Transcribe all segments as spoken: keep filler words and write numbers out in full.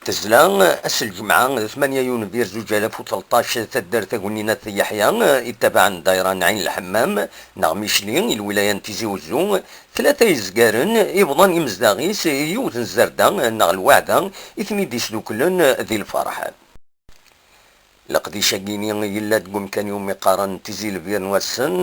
Tezla, ass n lǧemɛa, tmanya yunbir zuǧ alaf u tleṭṭac, taddart Agninat Yeḥya, ittabaɛen ddayra n Ɛin Lḥemmam, neɣ Micli, i lwilaya n Tizi Uzzu, tlata yezgaren i bḍan imezdaɣ-is yiwet n zzerda neɣ lweɛda i ten-id-isduklen di lferḥ. Leqdic-agi-ni yella deg umkan iwumi qqaren Tizi Lbir n wassen,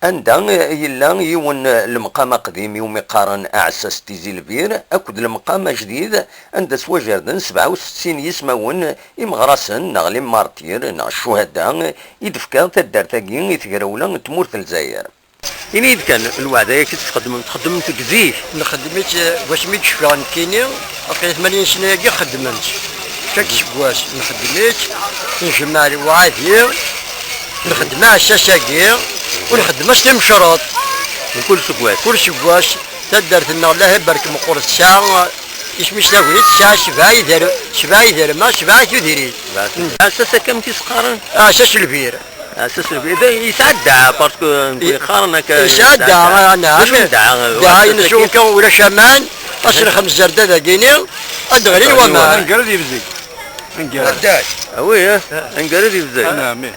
anda yella yiwen lemqam aqdim iwumi qqaren Aɛessas Tizi Lbir, akked lemqam ajdid anda ttwajerden sebɛa u settin yismawen imeɣrasen neɣ les martyrs neɣ ccuhada i d-tefka taddart-agi i tegrawla n tmurt n Lezzayer. Ini-yi-d kan, lweɛda-agi txeddmem, txeddmem-tt deg zik? Nxeddem-itt, eh, wasmi i d-ccfeɣ nekkini, aql-i tmanya sna-agi xeddmen-tt. Cak seggas nxeddem-itt, njemmeɛ lewɛadi, nxeddem aɛessas-agi, u nxeddem-as timecreḍt. Mkul seggas? Kul seggas. Taddart-nneɣ, Allah ibarek, meqqret, tesɛa, isem-is Tagnit, tesɛa sebɛa ider-, sebɛa iderma, sebɛa tudrin. Aɛessas akka amek i s-qqaren? Aɛessas Lbir. Aɛessas Lbir. Da yesɛa ddeɛwa, parce que nekni qqaren akka yesɛa ddeɛwa, nɛam. D acu n ddeɛwa? Ddeɛwa-ines akka, ulac aman, ad s-nexdem zzerda dagini, ad d-ɣlin waman. Angar ad yebzeg. Angar. Ah oui, eh? Angar ad yebzeg. Nɛam, ih.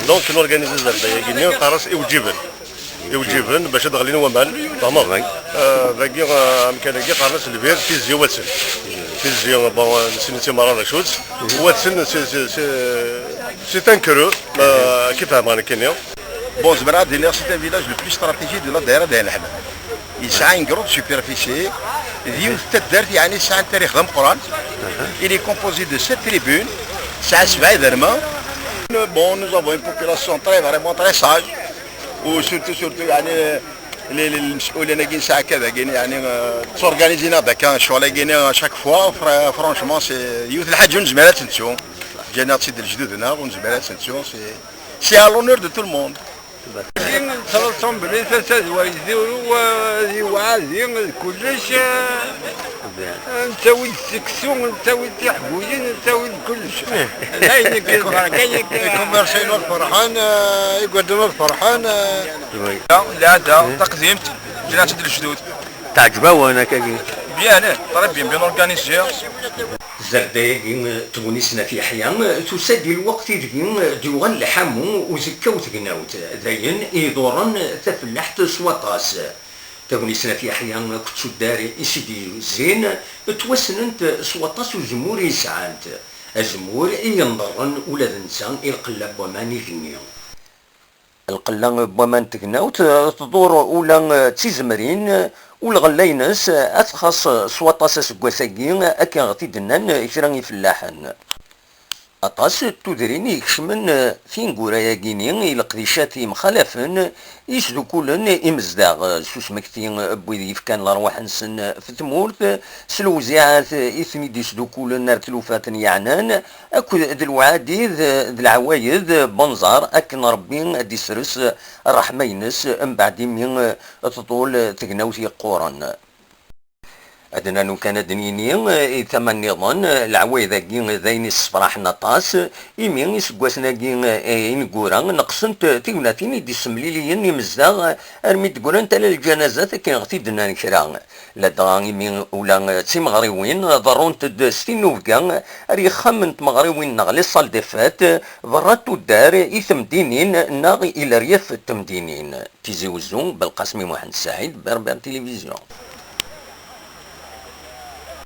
Donc, norganizi zzerda-agi-nni, qqaren-as iwǧiben. Iwǧiben bac ad ɣlin waman, tfehmeḍ? Oui. Euh, dagi, euh, amkan-agi qqaren-as Lbir, Tizi Watten. Tizi, euh, bon, euh, nessin-itt merra d acu-tt. Watten, c'est, c'est, c'est, c'est un creux, euh, kif fehmeɣ nekkini. Bon, zemreɣ ad d-iniɣ, c'est un village le plus stratégique de la daïra d'Ain Lḥemmam. Yesɛa une grande superficie, d yiwet n taddart, yeɛni, yesɛa tarix d ameqqran. Il est composé de sept tribunes, yesɛa sebɛa iderma. Bon, nous avons une population très, vraiment très sage. و surtout, surtout, يعني، les, les, المسؤولين-agi nesɛa akka dagini, يعني, euh, s'organisent-aɣ-d akka ccɣel-agi-ni à chaque fois, fra-, franchement, c'est yiwet n lḥaǧa ur nezmir ad tt-nettu. Ǧǧan-aɣ-tt-id lejdud-nneɣ, ur nezmir ad tt-nettu, c'est, c'est à l'honneur de tout le monde. Nettalaṣum belli tasa d waydi, wa-, d iwɛadi, d kullec. Nettawi-d seksu, nettawi-d tiḥguyin, nettawi-d kullec. D ayen kan, barka yakka. Ikummersiyen ad ferḥen, eh, igerdan ad ferḥen, eh. Oui. Lɛada taqdimt, ǧǧan-tt-id lejdud. Teɛǧeb-awen akkagi? Bien, eh, très bien, bien organisé. Zzerda-agi n Tegnit n At Yeḥya tusa-d i lweqt ideg d-yuɣal lḥamu uzekka-w tegnawt, d ayen i iḍurren tafellaḥt s waṭas. Tagnit n At Yeḥya akked tuddar i s-id-yuzzin ttwassnent s waṭas uzemmur i sɛant, azemmur i yenḍerren ula d netta i lqella n waman igenni. Lqella n waman n tegnawt tḍur ula d tizemrin, u lɣella-ines ad txaṣ s waṭas aseggas-agi akken ɣ-t-id-nnan kra ifellaḥen. Aṭas n tudrin i ikecmen tineggura-agi-ni i leqdicat yemxalafen i yesdukulen imezdaɣ s usmekti n wid yefkan lerwaḥ-nsen f tmurt, s lewziɛat i ten-id-isdukulen ar tlufat n yeɛnan, akked d lewɛadi d, d leɛwayed n wenẓar akken Ṛebbi ad d-isres ṛṛeḥma-ines mbeɛd imi tḍul tegnawt yeqquren. Ad d-nernu kan ad d-nini, eh, i tama nniḍen, eh, leɛwayed-agi d ayen issefraḥen aṭas, imi iseggasen-agi, eh, ineggura neqsent tegnatin i d-issemliliyen imezdaɣ armi d-ggrant ala lǧanazat akken ɣ-t-id-nnan kra. Ladɣa imi ula d timeɣriwin ḍerrunt-d s tinnubga ar yexxamen n tmeɣriwin neɣ les salles des fêtes, berra n tuddar i temdinin neɣ i leryaf n temdinin. Tizi Uzzu, Belqasem Muḥend Saɛid, Berbère Télévision.